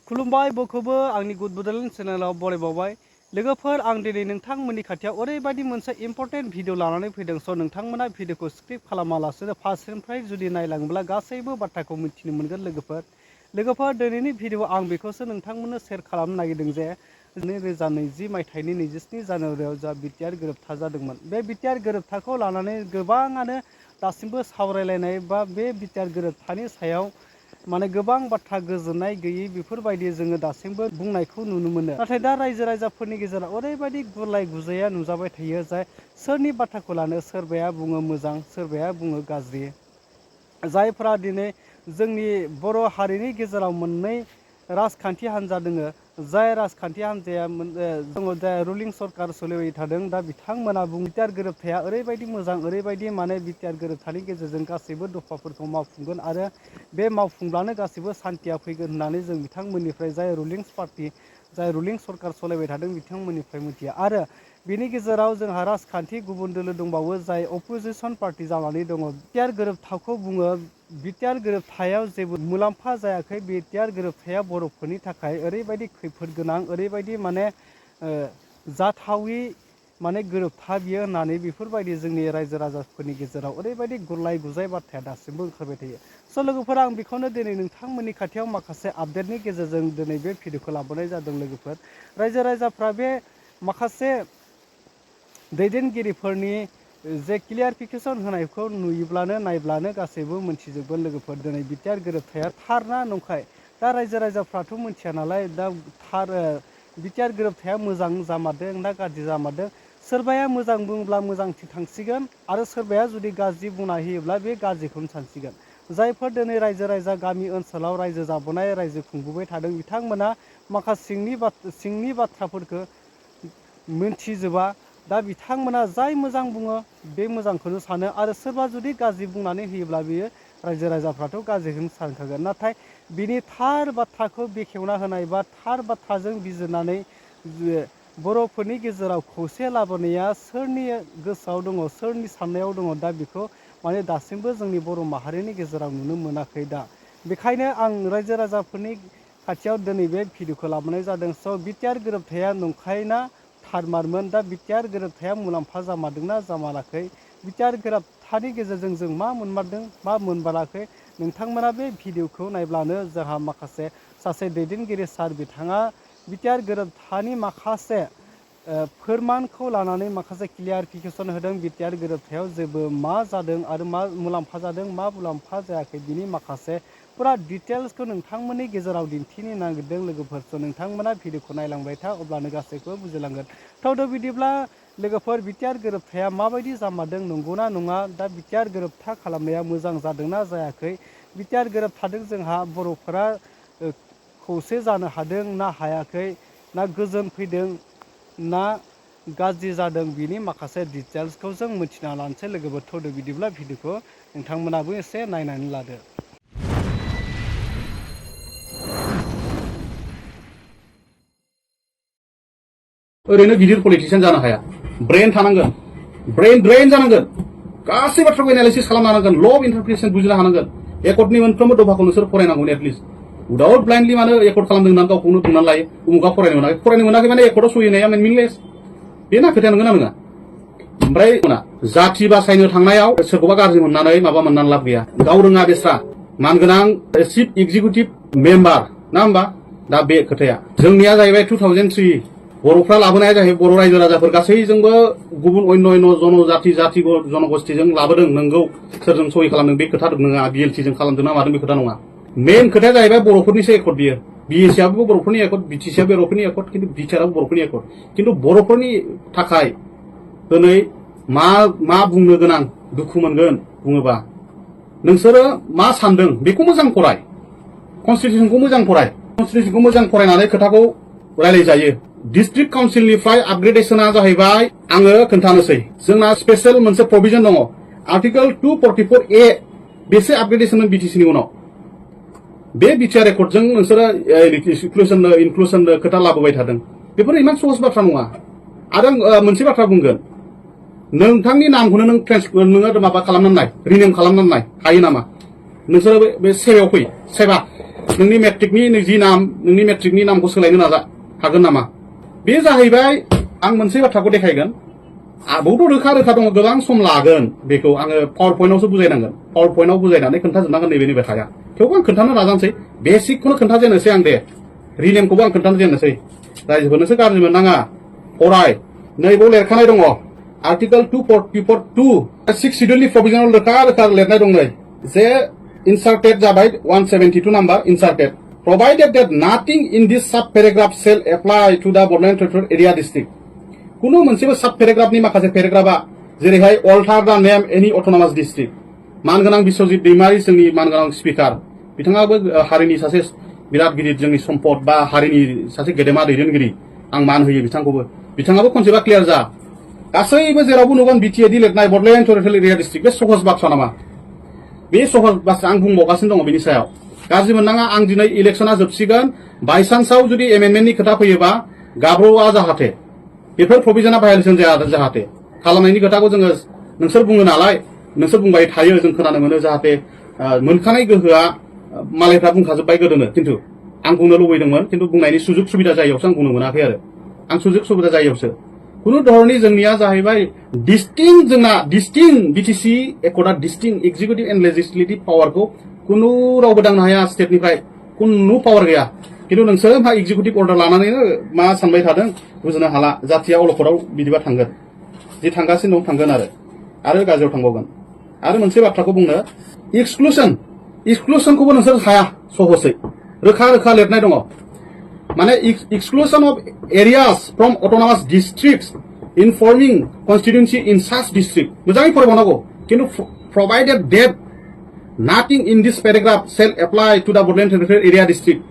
खुलुमबाय बयखौबो आंनि गुड बड'लेण्ड चेनेलाव बरायबावबाय लोगोफोर आं दिनै नोंथांमोननि खाथियाव ओरैबायदि मोनसे इम्पर्टेन्ट भिडिअ लानानै फैदों स' नोंथांमोना भिडिअखौ स्क्रिप्ट खालामालासेनो फार्स्टनिफ्राय जुदि नायलाङोब्ला गासैबो बाथ्राखौ मिथिनो मोनगोन लोगोफोर दिनैनि भिडिअ आं बेखौसो नोंथांमोननो शेयार खालामनो नागिरदों जे 2020 मायथाइनि 27 जानुवारियाव जा बिटिआर गोरोबथा जादोंमोन बे बिटिआर गोरोबथाखौ लानानै गोबाङानो दासिमबो सावरायलायनाय बा बे बिटिआर गोरोबथानि सायाव माने गोबां बाथ्रा गोजोननाय गैयै बेफोरबायदि जोङो दासिमबो बुंनायखौ नुनो मोनो नाथाय दा रायजो राजाफोरनि गेजेराव ओरैबायदि गुलाय गुजाया नुजाबाय थायो जाय सोरनि बाथ्राखौ लानो सोरबाया बुङो मोजां सोरबाया बुङो गाज्रि जायफोरा दिनै जोंनि बर' हारिनि गेजेराव मोननै राजखान्थि हान्जा दङ जाय राजखान्थि हान्जाया दङ जाय रुलिं सरकार सोलिबाय थादों दा बिथांमोना बिटिआर गोरोबथाया ओरैबायदि मोजां ओरैबायदि माने बिटिआर गोरोबथानि गेजेरजों गासैबो दफाफोरखौ मावफुंगोन आरो बे मावफुंब्लानो गासैबो सान्थिया फैगोन होननानै जों बिथांमोननिफ्राय जाय रुलिंस पार्टी जाय रुलिं सरकार सालायबाय थादों बिथांमोननिफ्राय मिथिया आरो बिनि गेजेराव जोंहा राजखान्थि गुबुन दोलो दंबावो जाय अपोजिशन पार्टी जानानै दङ बिटिआर गोरोबथाखौ बुङो बिटिआर गोरोबथायाव जेबो मुलाम्फा जायाखै बिटिआर गोरोबथाया बर'फोरनि थाखाय ओरैबायदि खैफोद गोनां ओरैबायदि माने जाथावि माने गोरोबथा बियो होननानै बेफोरबायदि जोंनि रायजो राजाफोरनि गेजेराव ओरैबायदि गुलाय गुजाय बाथ्राया दासिमबो ओंखारबाय थायो स' लोगोफोर आं बेखौनो दिनै नोंथांमोननि खाथियाव माखासे आपडेटनि गेजेरजों दिनै बे भिडिअखौ लाबोनाय जादों लोगोफोर रायजो राजाफ्रा बे माखासे दैदेनगिरिफोरनि जे क्लियारिफिकेसन होनायखौ नुयोब्लानो नायब्लानो गासैबो मोनथिजोबगोन लोगोफोर दिनै बिटिआर गोरोबथाया थार ना नंखाय दा रायजो राजाफ्राथ' मिथिया नालाय दा थार बिटिआर गोरोबथाया मोजां जामारदों ना गाज्रि जामारदों सोरबाया मोजां बुङोब्ला मोजांथिं थांसिगोन आरो सोरबाया जुदि गाज्रि बुंना होयोब्ला बे गाज्रिखौनो सानसिगोन जायफोर दिनै रायजो राजा गामि ओनसोलाव रायजो जाबोनाय रायजो खुंबोबाय थादों बिथांमोना माखासे सिंनि बाथ्राफोरखौ मिन्थिजोबा दा बिथांमोना जाय मोजां बुङो बे मोजांखौनो सानो आरो सोरबा जुदि गाज्रि बुंनानै होयोब्ला बियो रायजो राजाफ्राथ' गाज्रिखौनो सानखागोन नाथाय बिनि थार बाथ्राखौ बेखेवना होनाय बा थार बाथ्राजों बिजिरनानै बर'फोरनि गेजेराव खौसे लाबोनाया सोरनि गोसोआव दङ सोरनि साननायाव दङ दा बेखौ माने दासिमबो जोंनि बर' माहारिनि गेजेराव नुनो मोनाखै दा बेखायनो आं रायजो राजाफोरनि खाथियाव दिनै बे भिडिअखौ लाबोनाय जादों स' बिटिआर गोरोबथाया नंखायना थारमारमोन दा बिटिआर गोरोबथाया मुलाम्फा जामारदोंना जामाराखै बिटिआर गोरोबथानि गेजेरजों जों मा मोनमारदों मा मोनमाराखै नोंथांमोना बे भिडिअखौ नायब्लानो जोंहा माखासे सासे दैदेनगिरि सार बिथाङा बिटिआर गोरोबथानि माखासे फोरमानखौ लानानै माखासे क्लियारिफिकेसन होदों बिटिआर गोरोबथायाव जेबो मा जादों आरो मा मुलाम्फा जादों मा मुलाम्फा जायाखै बिनि माखासे फुरा डिटेल्सखौ नोंथांमोननि गेजेराव दिन्थिनो नागिरदों लोगोफोर स' नोंथांमोना भिडिअखौ नायलांबाय था अब्लानो गासैखौबो बुजिलांगोन थ' बिदिब्ला लोगोफोर बिटिआर गोरोबथाया माबायदि जामारदों नंगौना नङा दा बिटिआर गोरोबथा खालामनाया मोजां जादोंना जायाखै बिटिआर गोरोबथाजों जोंहा बर'फोरा खौसे जानो हादों ना हायाखै ना गोजोन फैदों ना गाज्रि जादों बिनि माखासे डिटेल्सखौ जों मिथिना लानोसै लोगोफोर थ' बिदिब्ला भिडिअखौ नोंथांमोनाबो एसे नायनानै लादो ओरैनो गिदिर पलिटिशियान जानो हाया ब्रेन थानांगोन ब्रेन जानांगोन गासै बाथ्राखौ एनालाइसिस खालामनो हानांगोन ल अफ इन्टारप्रिटेसन बुजिनो हानांगोन एकर्डनि मोनफ्रोमबो दफाखौ नोंसोर फरायनांगोन एटलिस्ट उदाउट ब्लाइन्डलि मानो एकर्ड खालामदों होननानै गावखौनो बुंनानै लायो उमुका फरायनो मोनाखै माने एकर्डआव सहिनाया मिनिंलेस बेना खोथाया नंगौना नङा ओमफ्राय जाथि बासायनो थांनायाव सोरखौबा गाज्रि मोननानै माबा मोननानै लाब गैया गाव रोङा बेस्रा मानगोनां चिफ एक्जिकिउटिभ मेम्बार ना होमबा दा बे खोथाया जोंनिया जाहैबाय 2003 बर'फ्रा लाबोनाया जाहैबाय बर' रायजो राजाफोर गासैजोंबो गुबुन अन्य जनजाति जनगोष्ठीजों लाबोदों नंगौ सोरजों सहि खालामदों बे खोथा नङा बिएलटिजों खालामदों ना मादों बे खोथा नङा मेन खोथाया जाहैबाय बर'फोरनिसो एकर्ड बियो बिएससिआबो बर'फोरनि एकर्ड बिटिसिआबो बर'फोरनि एकर्ड खिन्थु बिटिआरआबो बर'फोरनि एकर्ड खिन्थु बर'फोरनि थाखाय दिनै मा बुंनो गोनां दुखु मोनगोन बुङोबा नोंसोरो मा सानदों बेखौ मोजां फराय कनस्टिटिउसनखौ मोजां फरायनानै खोथाखौ रायलायजायो डिस्ट्रिक्ट काउन्सिलनिफ्राय आपग्रेडेशना जाहैबाय आङो खोन्थानोसै जोंना स्पेशल मोनसे प्रभिजन दङ आर्टिकल 244A बेसे आपग्रेडेशन बिटिसिनि उनाव बे बिटिआर रेकर्डजों नोंसोरो इनक्लुसन खोथा लाबोबाय थादों बेफोर इमान सहज बाथ्रा नङा आरो मोनसे बाथ्रा बुंगोन नोंथांनि नामखौनो नोङो माबा खालामनानै नाय रिनेम खालामनानै नाय हायो नामा नोंसोरो बे सेबायाव फै सेबा नोंनि मेट्रिकनि जि नाम नोंनि मेट्रिकनि नामखौ सोलायनो नाजा हागोन नामा बे जाहैबाय आं मोनसे बाथ्राखौ देखायगोन आबौथ' रोखा रोखा दङ गोबां सम लागोन बेखौ आङो पावार पइन्टआवसो बुजायनांगोन पावार पइन्टआव बुजायनानै खोन्थाजोबनांगोन नैबेनि बाथ्राया थेवबो आं खोन्थानो नाजानोसै बेसिकखौनो खोन्थाजेननोसै आं दे रिनेमखौबो आं खोन्थानो जेननोसै रायजोफोरनोसो गाज्रि मोननाङा फराय नैबाव लिरखानाय दङ आर्टिकेल 244(2) 6 शिड्यूलनि प्रभिजनाव रोखा रोखा लिरनाय दं नै जे inserted जाबाय 172 number inserted provided that nothing in this sub paragraph shall apply to the Bordland Territorial Area District कुनु मोनसेबो सब पेराग्राफनि माखासे पेराग्राफा जेरैहाय अल्टार द नेम एनी अटोनमास डिस्ट्रिक्ट मानगोनां बिश्वजित दैमारी जोंनि मानगोनां स्पिकार बिथाङाबो हारिनि सासे बिराद गिदिर जोंनि सम्पद बा हारिनि सासे गेदेमा दैदेनगिरि आं मान होयो बिथांखौबो बिथाङाबो खनसेबा क्लियार जा गासैबो जेरावबो नुगोन बिटिएडि लिरनाय बडलेण्ड टेरिटरियेल एरिया डिस्ट्रिक्ट बे सहज बाथ्रा नामा बे सहज बाथ्रा आं बुंबावगासिनो दङ बेनि सायाव गाज्रि मोननाङा आं दिनै इलेक्शना जोबसिगोन बायसान्सआव जुदि एमेन्डमेन्टनि खोथा फैयोबा गाब्र'आ जाहाथे बेफोर प्रभिजना भायलेसन जाया जाहाथे खालामनायनि खोथाखौ जोङो नोंसोर बुङो नालाय नोंसोर बुंबाय थायो जों खोनानो मोनो जाहाथे मोनखानाय गोहोआ मालायफ्रा बुंखाजोब्बाय गोदोनो खिन्थु आं बुंनो लुबैदोंमोन खिन्थु बुंनायनि सुजुग सुबिदा जायैयावसो आं बुंनो मोनाखै आरो आं सुजुग सुबिदा जायैयावसो कुनु धरननि जोंनिया जाहैबाय डिस्टिं बिटिसि एकर्डा डिस्टिं एक्जिकिउटिभ एन्ड लेजिस्लेटिभ पावारखौ कुनु रावबो दांनो हाया स्टेटनिफ्राय कुनु पावार गैया किन्तु नोंसोर मा एक्जिकिउटिभ अर्डार लानानैनो मा सानबाय थादों बुजिनो हाला जाथिया अलखदाव बिदिबा थांगोन जि थांगासिनो दं थांगोन आरो गाज्रियाव थांबावगोन आरो मोनसे बाथ्राखौ बुंनो एक्सक्लुसनखौबो नोंसोर हाया सहसै रोखा रोखा लिरनाय दङ माने exclusion of areas from autonomous districts in forming constituency in such district मोजाङै फरायबावनांगौ किन्तु provided that nothing in this paragraph shall apply to the Bordland Territorial Area District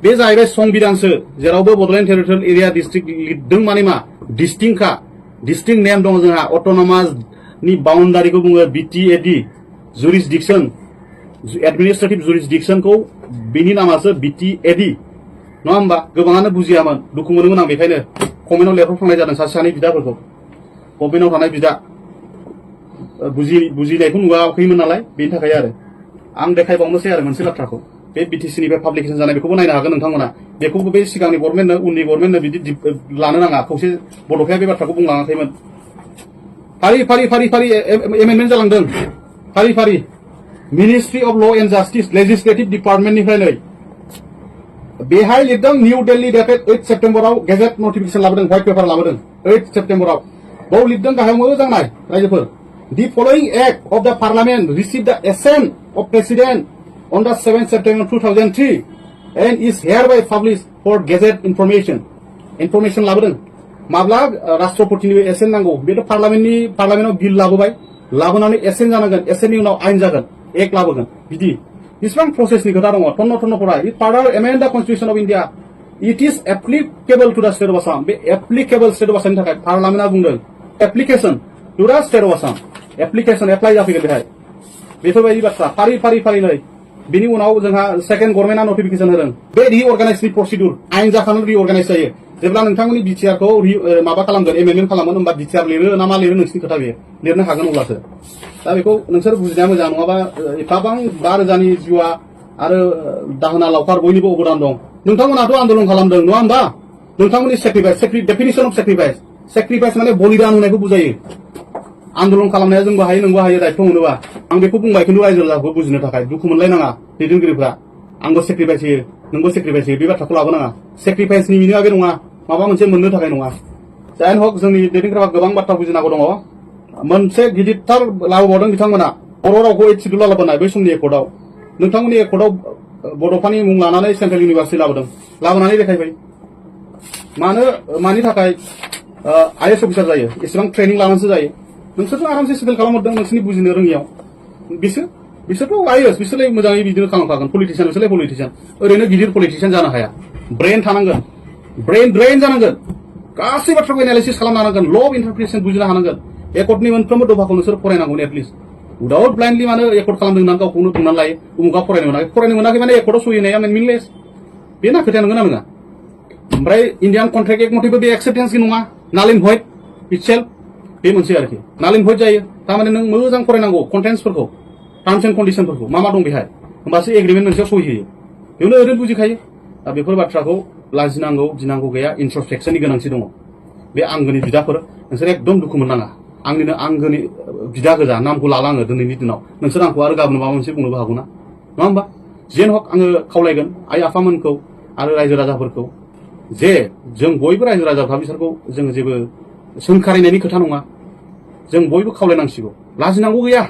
बे जाहैबाय संबिधानसो जेरावबो बडलेण्ड टेरिटरियेल एरिया डिस्ट्रिक्ट लिरदों माने मा डिस्टिंक्ट नेम दङ जोंहा अट'नमास नि बाउन्डारिखौ बुङो बिटिएडि जुरिसडिक्सन एडमिनिस्ट्रेटिभ जुरिसडिक्सनखौ बिनि नामासो बिटिएडि नङा होमबा गोबाङानो बुजियामोन दुखु मोनोमोन आं बेखायनो कमेन्टआव लिरहरफ्लांनाय जादों सासे सानै बिदाफोरखौ गभमेन्टआव थानाय बिदा बुजिनायखौ नुवाखैमोन नालाय बेनि थाखाय आरो आं देखायबावनोसै आरो मोनसे बाथ्राखौ बे बिटिसिनिफ्राय पाब्लिकेसन जानाय बेखौबो नायनो हागोन नोंथांमोना बेखौबो बे सिगांनि गभर्नमेन्टनो उननि गभर्नमेन्टनो बिदि लानो नाङा खौसे बड'फाया बे बाथ्राखौ बुंलाङाखैमोन फारि एमेन्डमेन्ट जालांदों फारि ministry of law and justice legislative डिपार्टमेन्टनिफ्राय नै बेहाय लिरदों निउ दिल्ली डेटेड 8 सेप्टेम्बराव गेजेट नटिफिकेसन लाबोदों व्हाइट पेपार लाबोदों 8 सेप्टेम्बराव बाव लिरदों गाहायाव मोजां नाय रायजोफोर the following act of the parliament receive the assent of president on the 7th September 2003 and is hereby published for gazette information लाबोदों माब्ला राष्ट्रपतिनि एसेन्ट नांगौ बेथ' पार्लियामेन्टआव बिल लाबोनानै एसेन्ट जानांगोन एसेन्टनि उनाव आइन जागोन एक लाबोगोन बिदि बेसेबां प्रसेसनि खोथा दङ थन्न फराय it further amend the constitution of India it is applicable to the state of Assam बे एप्लिकेबल स्टेट अफ आसामनि थाखाय पार्लियामेन्टआ बुंदों application to the state of Assam application apply जाफैगोन बेहाय बेफोरबायदि बाथ्रा फारि नै बिनि उनाव जोंहा सेकेन्ड गभर्नमेन्टआ नटिफिकेसन होदों बे रिअर्गानाइजनि प्रसिडिउर आइन जाखानानै रिअर्गानाइज जायो जेब्ला नोंथांमोननि बिटिआरखौ माबा खालामगोन एमेन्डमेन्ट खालामगोन होमबा बिटिआर लिरो ना मा लिरो नोंसिनि खोथा बेयो लिरनो हागोन अब्लासो दा बेखौ नोंसोर बुजिनाया मोजां नङाबा एफाबां 5,000नि जिउआ आरो दाहोना लावखार बयनिबो अबदान दं नोंथांमोनाथ' आन्दोलन खालामदों नङा होमबा नोंथांमोननि डेफिनिसन अफ सेक्रिफाइस माने बलिदान होनायखौ बुजायो आन्दोलन खालामनाया जोंबो हायो नोंबो हायो दायथ' मोनोबा आं बेखौ बुंबाय खिन्थु रायजो राजाखौ बुजिनो थाखाय दुखु मोनलायनाङा दैदेनगिरिफ्रा आंबो सेक्रिफाइस होयो नोंबो सेक्रिफाइस होयो बे बाथ्राखौ लाबोनाङा सेक्रिफाइसनि मिनिङा बे नङा माबा मोनसे मोननो थाखाय नङा जायनो हक जोंनि दैदेनगिरिफ्रा गोबां बाथ्रा बुजिनांगौ दङ मोनसे गिदिरथार लाबोबावदों बिथांमोना बर' रावखौ 8 शिड्युल लाबोनाय बै समनि एकर्डआव नोंथांमोननि एकर्डआव बड'फानि मुं लानानै सेन्ट्रेल इउनिभार्सिटि लाबोनानै देखायबाय मानि थाखाय आइएस अफिसार जायो एसेबां ट्रेनिं लानानैसो जायो नोंसोरथ' आरामसे सेटेल खालामहरदों नोंसोरनि बुजिनो रोङियाव बिसोरथ' आइएस बिसोरलाय मोजाङै बिदिनो खालामखागोन पलिटिशियान बिसोरलाय पलिटिशियान ओरैनो गिदिर पलिटिशियान जानो हाया ब्रेन थानांगोन ब्रेन जानांगोन गासै बाथ्राखौ एनालाइसिस खालामनो हानांगोन ल अफ इन्टारप्रिटेसन बुजिनो हानांगोन एकर्डनि मोनफ्रोमबो दफाखौ नोंसोर फरायनांगोन एटलिस्ट उइदाउट ब्लाइन्डलि मानो एकर्ड खालामदों होननानै गावखौनो बुंनानै लायो उमुका फरायनो मोनाखै माने एकर्डआव सहिनाया मिनिंलेस बे ना खोथाया नंगौना नङा ओमफ्राय इन्डियान कन्ट्रेक्ट एक्ट मथेबो बे एक्सेप्टेन्सनि नङा नाल एन्ड भइड इटसेल्फ बे मोनसे आरोखि नाल एन्ड भइड जायो थारमाने नों मोजां फरायनांगौ कन्टेन्ट्सफोरखौ टार्म्स एन्ड कन्डिशनफोरखौ मा दं बेहाय होमबासो एग्रिमेन्ट मोनसेयाव सहि होयो बेयावनो ओरैनो बुजिखायो दा बेफोर बाथ्राखौ लाजिनांगौ गिनांगौ गैया इन्ट्रस्पेक्सननि गोनांथि दङ बे आंगोनि बिदाफोर नोंसोर एकदम दुखु मोननाङा आंनिनो आंगोनि बिदा गोजा नामखौ लाला आङो दिनैनि दिनाव नोंसोर आंखौ आरो गाबोन माबा मोनसे बुंनोबो हागौ ना नङा होमबा जेन हक आङो खावलायगोन आइ आफामोनखौ आरो रायजो राजाफोरखौ जे जों बयबो रायजो राजाफ्रा बिसोरखौ जों जेबो सोंखारिनायनि खोथा नङा जों बयबो खावलायनांसिगौ लाजिनांगौ गैया